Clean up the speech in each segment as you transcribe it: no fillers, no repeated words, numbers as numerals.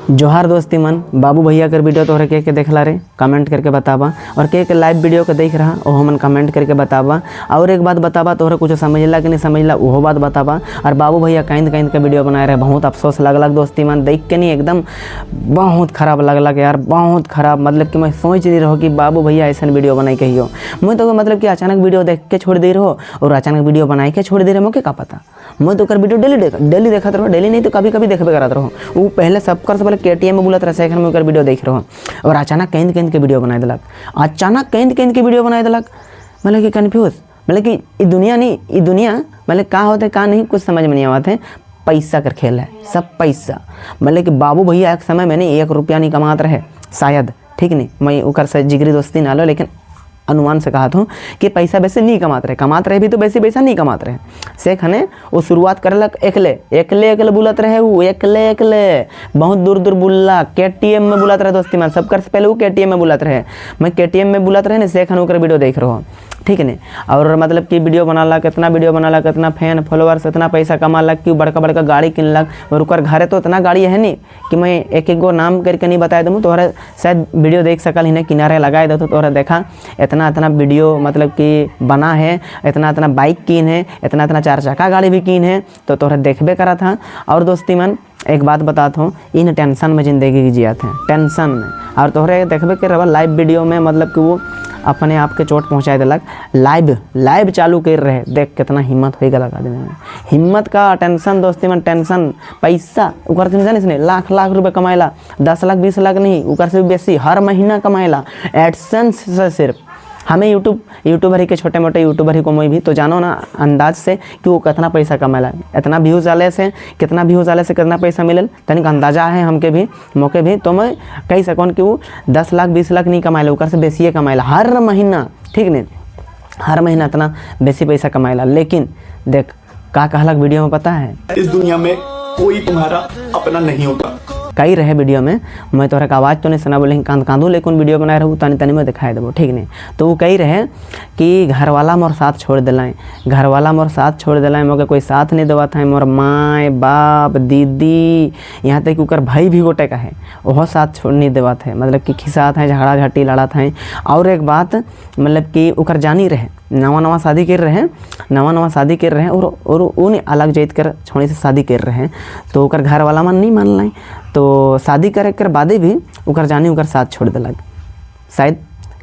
जोहार दोस्ती मन, बाबू भैया कर वीडियो तोहरे के के देखला रे, कमेंट करके बताबा। और के के लाइव वीडियो के देख रहा, ओहो मन कमेंट करके बताबा। और एक बात बताबा, तोहरे कुछ समझला कि नहीं समझला, ओहो बात बताबा। और बाबू भैया कांद कांद के वीडियो बनाए रहे, बहुत अफसोस लगलक दोस्ती मन, देख के नहीं एकदम बहुत खराब लगलक यार, बहुत खराब। मतलब कि मैं सोच नहीं रहो कि बाबू भैया ऐसा वीडियो बनाई कहियो। मैं तो मतलब कि अचानक वीडियो देख के छोड़ दे रहो और अचानक वीडियो बनाई के छोड़ दे रहे, मोके का पता। मैं तो ओकर वीडियो डेली देख, डेली देखत रहो, डेली नहीं तो कभी कभी देखबे करत रहो। वो पहले सबकर से पहले केटीएम में बुलत रहे, सेकंड में ओकर वीडियो देख रहो और अचानक कैंद कैंद के वीडियो बना दिलक, अचानक कैंद कैंद के वीडियो बना दिलक। मतलब कि कन्फ्यूज, मतलब कि ई दुनिया नहीं, ई दुनिया मतलब का होते का नहीं, कुछ समझ में नहीं आवत है। पैसा कर खेल है सब, पैसा। मतलब कि बाबू भैया एक समय में नहीं 1 रुपया नहीं कमात रहे शायद, ठीक नहीं, मैं ओकर से जिगरी दोस्ती ना लो, लेकिन अनुमान से कहा हूँ कि पैसा वैसे नहीं कमाते रहे, कमाते रहे भी तो वैसे पैसा नहीं कमाते रहे। से खने वो शुरुआत करलक एकले एकले एकले बुलत रहे, वो एकले एकले बहुत दूर दूर बुलला, केटीएम में बुलत रहे दोस्ती में। सबकर से पहले वो केटीएम में बुलत रहे, मैं केटीएम में बुलत रहे ना, से खन ओकर वीडियो देख रहो, ठीक है। और मतलब कि वीडियो बनालक, इतना वीडियो बनालक, इतना फैन फॉलोअर्स, इतना पैसा कमालक कि बड़का बड़का गाड़ी किनलक। और ओकर घरे तो इतना गाड़ी है नहीं कि मैं एक एक गो नाम करके नहीं बताए दूँ, तोहरे शायद वीडियो देख सकल ही नहीं, किनारे लगाए दो तो तोहरा देखा इतना इतना वीडियो मतलब कि बना है, इतना इतना बाइक कीन है, इतना इतना चार चक्का गाड़ी भी कीन है, तो तोहरा देखबे करा था। और दोस्ती मन, एक बात बताता हूँ, इन टेंशन में ज़िंदगी जियात हैं, टेंशन में। और तोहरे देखबे के रहा लाइव वीडियो में, मतलब कि वो अपने आप के चोट पहुँचा दिलक, लाइव लाइव चालू कर रहे, देख कितना हिम्मत हो गया आदमी में। हिम्मत का टेंशन दोस्ती में, टेंशन पैसा ओकर से जानिस नहीं, लाख लाख रुपए कमाएला, 10 लाख 20 लाख नहीं, ओकर से भी बेसी हर महीना कमाएला एडसेंस से सिर्फ। हमें यूट्यूबर ही के छोटे मोटे यूट्यूबर ही को मैं भी तो जानो ना अंदाज से कि वो कितना पैसा कमाला, इतना व्यूज़ आले से, कितना व्यूज़ आले से कितना पैसा मिलल, तनिक अंदाजा है हमके भी मौके भी। तो मैं कह सकूँ कि वो 10 लाख 20 लाख नहीं कमाएला, ओकर से बेसिए कमाएला हर महीना, ठीक नहीं, हर महीना इतना बेसी पैसा कमाएला। लेकिन देख का कहलक वीडियो में, पता है? इस दुनिया में कोई तुम्हारा अपना नहीं होता। कई रहे वीडियो में, मैं तोहरा के आवाज़ तो नहीं सुना, लेकिन कांद कांदू लेकिन वीडियो बनाए रहूँ, तनी तनी में दिखाई देबो, ठीक नहीं। तो वो कही रहे कि घर वाला मोर साथ छोड़ दिलाए, घर वाला मोर साथ छोड़ दिलाए, मोके कोई साथ नहीं देवत है, मोर माए बाप दीदी, यहाँ तक कि ओकर भाई भी गोटे का है, वह साथ छोड़ नहीं देवत है। मतलब कि खिसात है, झगड़ा झटी लड़त हैं। और एक बात, मतलब कि ओकर जानी रहे, नवा नवा शादी कर रहे, नवा नवा शादी कर रहे और उन अलग जाइत कर छोड़ी से शादी कर रहे हैं, तो ओकर घर वाला मन नहीं मान, तो शादी करे कर बादे भी ओकर जानी ओकर साथ छोड़ दिलक। शायद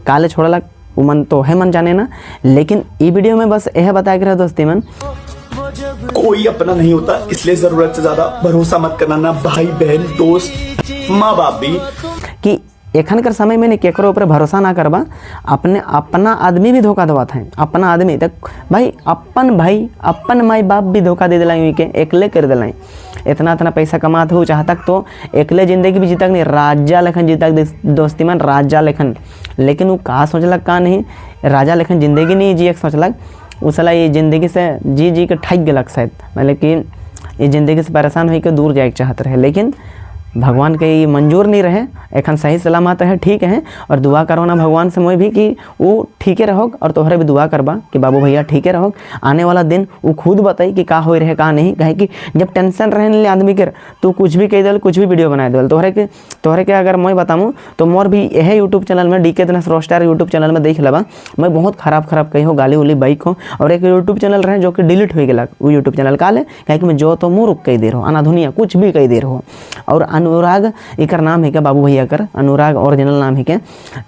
काले छोड़लक वो मन तो है मन जाने ना, लेकिन ई वीडियो में बस यह बताया के रहे दोस्ती मन। कोई अपना नहीं होता, इसलिए जरूरत से ज्यादा भरोसा मत करना, ना भाई बहन, दोस्त, माँ बाप भी। कि एखन कर समय में नहीं केकरो ऊपर भरोसा ना करबा, अपने अपना आदमी भी धोखा देवत है। अपना आदमी तक भाई, अपन भाई, अपन माई बाप भी धोखा दे दिलाई के एकले कर दिलाई। इतना इतना पैसा कमात हो, चाहतक तो एकले जिंदगी भी जीतक नहीं, राजा लेखन जीतक दोस्ती मन, राजा लेखन। लेकिन वो का सोचलक का नहीं, राजा लेखन जिंदगी नहीं जिए सोचलक। उ साला ये जिंदगी से जी जी के ठक गलक शायद, मतलब कि ये जिंदगी से परेशान होके दूर जाए के चाहत रहे, लेकिन भगवान के ये मंजूर नहीं रहे। एखन सही सलामत है, ठीक है। और दुआ करो ना भगवान से मोई भी कि वो ठीके रहो और तोहरे भी दुआ करबा कि बाबू भैया ठीके रहो। आने वाला दिन वो खुद बताई कि का हो रहे का नहीं, कहे कि जब टेंशन रहे ले आदमी के तो कुछ भी कह दिल, कुछ भी वीडियो बना दिल। तोहरे के अगर मैं बताऊँ तो मोर भी यह यूट्यूब चैनल में, डी के दिनेश रोस्टार यूट्यूब चैनल में देख लेबा, मैं बहुत खराब खराब कही हो, गाली उली बाइक हो। और एक यूट्यूब चैनल रहे जो कि डिलीट हो गया वो यूट्यूब चैनल काले, काहे कि मैं जो तो मुँह रुक कह दे रहो, अनाधुनिया कुछ भी कह दे रहो। और अनुराग एकर नाम है क्या, बाबू भैया कर अनुराग ओरिजिनल नाम है क्या।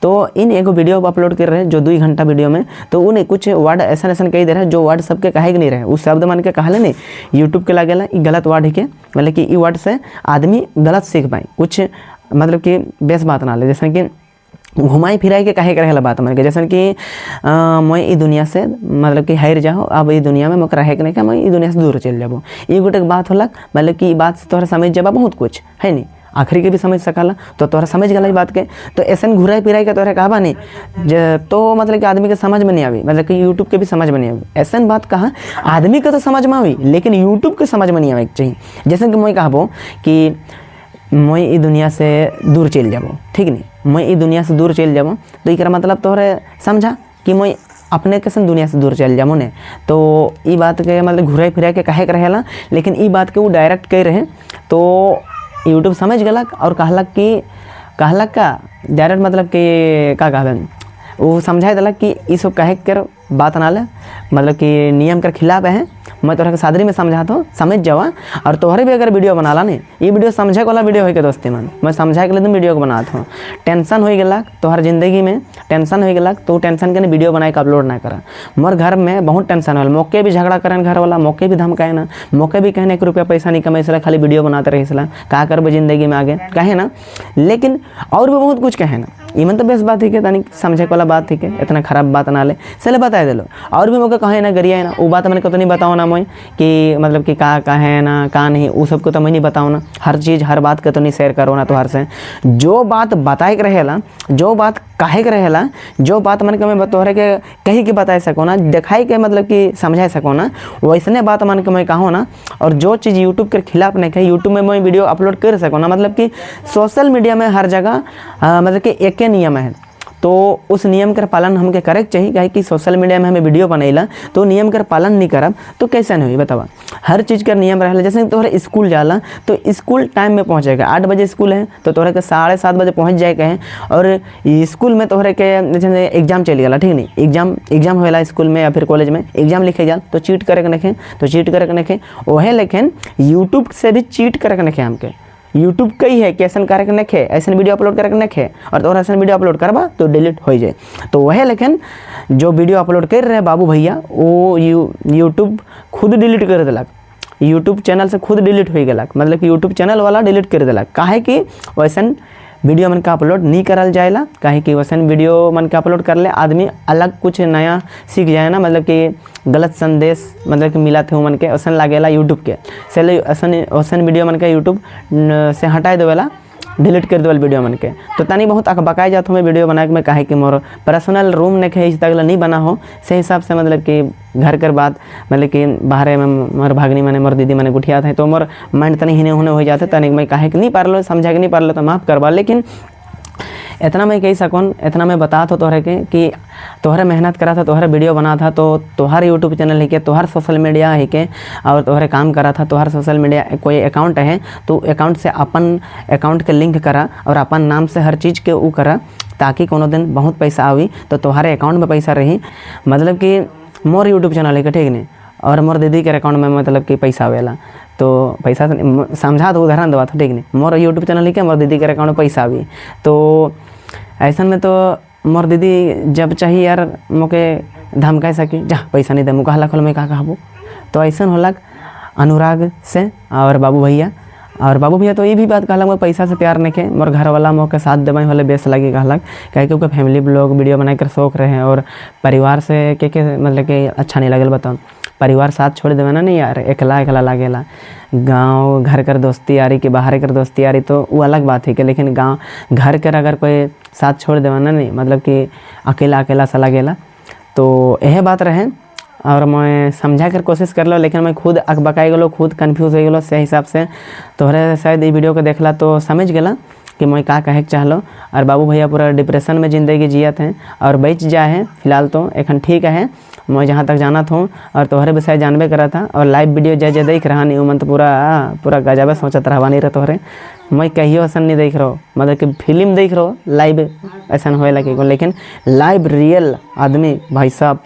तो इन एगो वीडियो अपलोड कर रहे हैं जो 2 घंटा वीडियो में, तो उन्हें कुछ वर्ड ऐसा ऐसा कह दे रहे हैं जो वर्ड सबके कहे के नहीं रहे, उस शब्द मान के कहले नहीं यूट्यूब के लगेला ई गलत वर्ड है के, मतलब कि ई वर्ड से आदमी गलत सीख पाए कुछ, मतलब कि बेस बात ना ले, जैसे कि घुमाई फिराई के कहे के रहेला बात मन के, जैसे कि मैं ई दुनिया से मतलब कि हार जाओ, अब ई दुनिया में मोके रहे के नहीं, मैं ई दुनिया से दूर चल जाबो, ई गोटे के बात होलक। मतलब कि ई बात से तोहरा समझ जाबा बहुत कुछ है नहीं, आखिरी के भी समझ सकला, तो तोहरा समझ गला ई बात के। तो ऐसे घुराई फिराई के तोहरा कहबा नहीं जे तो मतलब कि आदमी के समझ में नहीं आवी, मतलब कि यूट्यूब के भी समझ में नहीं आवी। ऐसा बात कहा आदमी के तो समझ में आवी, लेकिन यूट्यूब के समझ में नहीं आवे के चाहिए। जैसे कि मैं कहबो कि मैं ई दुनिया से दूर चल जाबो, ठीक नहीं, मैं ई दुनिया से दूर चल जाबो, तो एकरा मतलब तोहरे समझा कि मैं अपने कैसन दुनिया से दूर चल जाबो ने। तो ई बात के मतलब घुराई फिराई के कहे के रहेला, लेकिन ई बात के वो डायरेक्ट कह रहे तो यूट्यूब समझ गलक और कहलक कि कहलक का डायरेक्ट मतलब कि का कहबे, वो समझाई दिलक कि ई सब कहे कर बात ना ले, मतलब कि नियम के खिलाफ है। मैं तोहरा के सादरी में समझाता हूँ, समझ जावा। और तोहरे भी अगर वीडियो बनाला नहीं, ये वीडियो समझे वाला वीडियो है के दोस्ती मन, मैं समझाए के लिए वीडियो को बनाता हूँ। टेंशन हो गया तोहर जिंदगी में, टेंशन हो गया तो टेंशन के नहीं वीडियो बनाए के अपलोड ना करा। मोर घर में बहुत टेंशन हो, मौके भी झगड़ा करन घर वाला, मौके भी धमकाए ना, मौके भी कहने 1 रुपया पैसा नहीं कमाई सला, खाली वीडियो बनाते रहे सला, का करबे जिंदगी में आगे कहे ना। लेकिन और भी बहुत कुछ कहे ना। इमन तो बेस बात है के तनी समझे वाला बात है के, इतना खराब बात ना ले चले बता दिलो। और भी मौका कहे ना गरिया है ना, वो बात मैंने को तो नहीं बताओ ना मैं कि मतलब कि का का है ना का नहीं, वो सबको तो मैं नहीं बताऊँ ना। हर चीज़ हर बात के तो नहीं शेयर करो ना तोहर से। जो बात बताए के रहेला, जो बात काहे के रहेला, जो बात मन के मैं तोहरे के कही के बताए सको ना, दिखाई के मतलब कि समझाए सको ना, वैसने बात मन के मैं कहूँ ना। और जो चीज़ यूट्यूब के खिलाफ नहीं है, यूट्यूब में मैं वीडियो अपलोड कर सको ना, मतलब कि सोशल मीडिया में हर जगह मतलब कि एक नियम है, तो उस नियम के पालन हमके करे के चाहिए। काहे कि सोशल मीडिया में हमें वीडियो बनैला तो नियम के पालन नहीं करब तो कैसे नहीं हुई बतावा? हर चीज़ का नियम रहेला। जैसे तोहरे स्कूल जाला तो स्कूल टाइम में पहुँचेगा। 8 बजे स्कूल है तो तोहरे के 7:30 बजे पहुँच जाए के है। और स्कूल में तोहरे के जैसे एग्जाम चल गया, ठीक नहीं, एग्जाम एग्जाम होएला स्कूल में या फिर कॉलेज में, एग्जाम लिखे जा तो चीट करे के नहीं, तो चीट करे के नहीं। वहे लेकिन यूट्यूब से भी चीट करे के नहीं हमके। यूट्यूब कही है कि ऐसा करे के नहीं, ऐसा वीडियो अपलोड करे के नहीं, और तोहरा ऐसा वीडियो अपलोड करबा तो डिलीट हो जाए। तो वह लेकिन जो वीडियो अपलोड कर रहे बाबू भैया, वो यूट्यूब खुद डिलीट कर दिलक, यूट्यूब चैनल से खुद डिलीट हो गलक, मतलब कि यूट्यूब चैनल वाला डिलीट कर दिलक। काहे कि वैसन वीडियो मन का अपलोड नहीं करल जाएला। काहे कि वैसन वीडियो मन के अपलोड कर ले आदमी अलग कुछ नया सीख जाए ना, मतलब कि गलत संदेश मतलब कि मिला थे मन के वैसन लागेला यूट्यूब के से ऐसन वैसन वीडियो मन के यूट्यूब से हटाए देवेला, डिलीट कर देवल वीडियो मन के। तो तनी बहुत अकबकाए जात हूँ मैं वीडियो बनाए के में, काहे कि मोर पर्सनल रूम नहीं है, इस तक नहीं बना हो से हिसाब से, मतलब कि घर कर बात, मतलब कि बाहर में मोर भागनी माने मोर दीदी माने गुठियात है, तो मोर माइंड तनी हिने हुने हो जाते। तनी मैं काहे कि नहीं पारलो, समझा के नहीं पारलो तो माफ़ करबा। लेकिन इतना मैं कही सकून, इतना मैं बता तो तोहरे के कि तोहरे मेहनत करा था, तोहरे वीडियो बना था, तो तोहर यूट्यूब चैनल है के, तोहर सोशल मीडिया है के, और तोहरे काम करा था, तोहर सोशल मीडिया कोई अकाउंट है तो अकाउंट से अपन अकाउंट के लिंक करा और अपन नाम से हर चीज़ के ऊ करा, ताकि कोनो दिन बहुत पैसा आवी तो तुम्हारे अकाउंट में पैसा रही। मतलब कि मोर यूट्यूब चैनल है के, ठीक नहीं, और मोर दीदी के अकाउंट में मतलब कि पैसा आवेला, तो पैसा से समझा तो उदाहरण दवा था, ठीक नहीं? मोर यूट्यूब चैनल है के, मोर दीदी के अकाउंट में पैसा आवी, तो ऐसा में तो मोर दीदी जब चाहिए यार मोके धमकाए सकी, जा पैसा नहीं दे मुका हला खोल, मैं का कहबो? तो ऐसा होलक अनुराग से और बाबू भैया। और बाबू भैया तो ये भी बात कहलक, मैं पैसा से प्यार नहीं के, मोर घर वाला मोके साथ देवे होले बेस लगी कहलक। काहे कि फैमिली ब्लॉग वीडियो बनाए कर शौक रहे और परिवार से के मतलब कि अच्छा नहीं लगल बताओ। परिवार साथ छोड़ देवे ना नहीं यार, एकला एकला लागेला। गांव घर कर दोस्ती यारी के बाहर कर दोस्ती यारी तो वो अलग बात है कि, लेकिन गांव घर कर अगर कोई साथ छोड़ देवे ना नहीं, मतलब कि अकेला अकेला सा लगेला। तो यह बात रहे और मैं समझा कर कोशिश कर लो, लेकिन मैं खुद अकबकाई गलो, खुद कन्फ्यूज हो गलो। से हिसाब से तोहरे शायद ये वीडियो को देखला तो समझ गला कि मैं का कहे के चाहलो। और बाबू भैया पूरा डिप्रेशन में ज़िंदगी जियत हैं और बच जाए है फिलहाल तो एखन ठीक है, मैं जहाँ तक जाना हूँ और तोहरे भी शायद जानबे करा था। और लाइव वीडियो जय जय देख रहा नहीं मन तो पूरा पूरा गजब सोचत रहा नहीं रहा तोहरे। मैं कहियो ऐसा नहीं देख रहो, मतलब कि फिल्म देख रहो लाइव ऐसा होए लगे, लेकिन लाइव रियल आदमी भाई साहब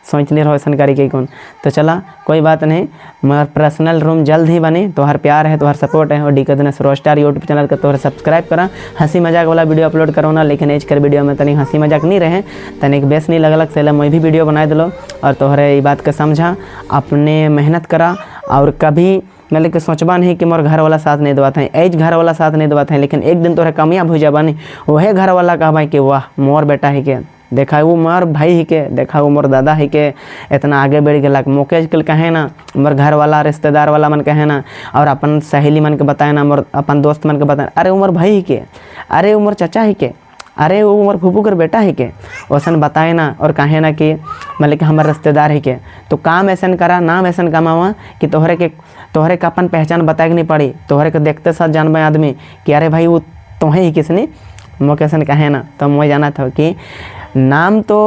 सोच नहीं रहो ऐसा करी के कौन। तो चला कोई बात नहीं, मगर पर्सनल रूम जल्द ही बनी। तोहर प्यार है, तोहर सपोर्ट है और डी के दिनेश रोस्टार यूट्यूब चैनल के तोहर सब्सक्राइब करा। हंसी मजाक वाला वीडियो अपलोड करो ना, लेकिन एज कर वीडियो में तनिक हंसी मजाक नहीं रहे, तनिक बेस नहीं लगलक से मैं भी वीडियो बना दिलो। और तोहरे ये बात के समझा, अपने मेहनत करा और कभी मतलब कि सोचबा नहीं कि मोर घर वाला साथ नहीं देवात है। एज घर वाला साथ नहीं देवात है, लेकिन एक दिन तोहरे कामयाब हो जाबा नहीं, वह घर वाला कहबा कि वाह, मोर बेटा है के देखा, वो मोर भाई ही के देखा, वो मोर दादा ही के इतना आगे बढ़ गलक। मोके आजकल कहे ना मोर घर वाला, रिश्तेदार वाला मन कहे ना और अपन सहेली मन के बताए ना, मोर अपन दोस्त मन के बताए, अरे वो मोर भाई ही के, अरे वो मोर चचा ही के, अरे वो मोर फूफू कर बेटा ही के, वैसन बताए ना और कहे ना कि मतलब कि हमारे रिश्तेदार ही के। तो काम ऐसन करा, नाम ऐसन कमावा कि तोहरे के अपन पहचान बताए के नहीं पड़ी, तोहरे के देखते साथ जानबे आदमी कि अरे भाई, वो तोहे ही किसने। मोके ऐसन कहे ना तो मैं जाना था कि नाम तो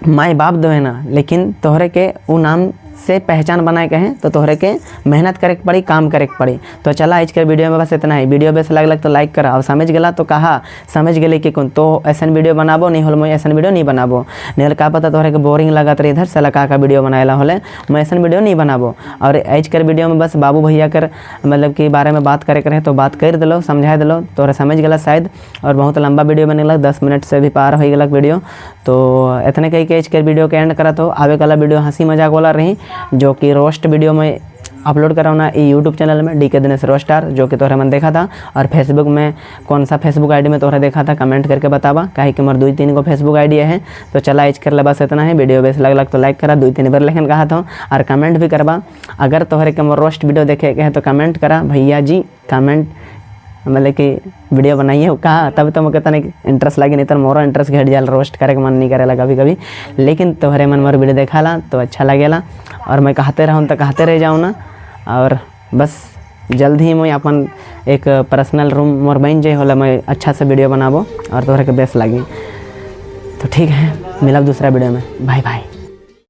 माई बाप दो है ना, लेकिन तोहरे के वो नाम से पहचान बनाए के हैं तो तोहरे के मेहनत करे के पड़ी, काम करे के पड़ी। तो चला, आज के वीडियो में बस इतना ही। वीडियो बेस लगलक तो लाइक करा और समझ गला तो कहा समझ गए कि कौन तो ऐसा वीडियो बनाबो, नहीं होल मैं ऐसा वीडियो नहीं बनाबो। नहीं होल का पता तोहरे के बोरिंग लगत रही, इधर साला का का वीडियो बनाएला होले, मैं ऐसा वीडियो नहीं बनाबो। और आज कर वीडियो में बस बाबू भैया कर मतलब कि बारे में बात करे के रहे तो बात कर दिलो, समझा दिलो, तोहरे समझ गला शायद। और बहुत लंबा वीडियो बने लग, 10 मिनट से भी पार हो गलक वीडियो। तो इतने कही के आज के वीडियो के एंड करत हो। आवे वाला वीडियो हंसी मजाक वाला रही, जो कि रोस्ट वीडियो में अपलोड कराना यूट्यूब चैनल में डी के दिनेश रोस्टार, जो कि तोहरे मन देखा था। और फेसबुक में कौन सा फेसबुक आईडी में तोहरे देखा था, कमेंट करके बतावा, काहे कि मोर दुई तीन गो फेसबुक आईडी है। तो चला, आज कर ले बस इतना है। वीडियो बेस लगलक तो लाइक करा, दुई तीन बार लेकिन कहा था, और कमेंट भी करवा। अगर तोहरे के मोर रोस्ट वीडियो देखे के है तो कमेंट करा भैया जी, कमेंट मतलब कि वीडियो बनाइए कहा, तब तो मोके तनिक इंटरेस्ट लगे, नहीं तो मोरो इंटरेस्ट घट जाला, रोस्ट करे के मन नहीं करेला कभी कभी। लेकिन तोहरे मन मोर वीडियो देखाला तो अच्छा लगेला और मैं कहते रहूँ तो कहते रह जाऊँ ना। और बस जल्द ही मैं अपन एक पर्सनल रूम मोर बन जाए होला, मैं अच्छा से वीडियो बनाबो और तोहरे के बेस लगी। तो ठीक है, मिलब दूसरा वीडियो में। Bye bye.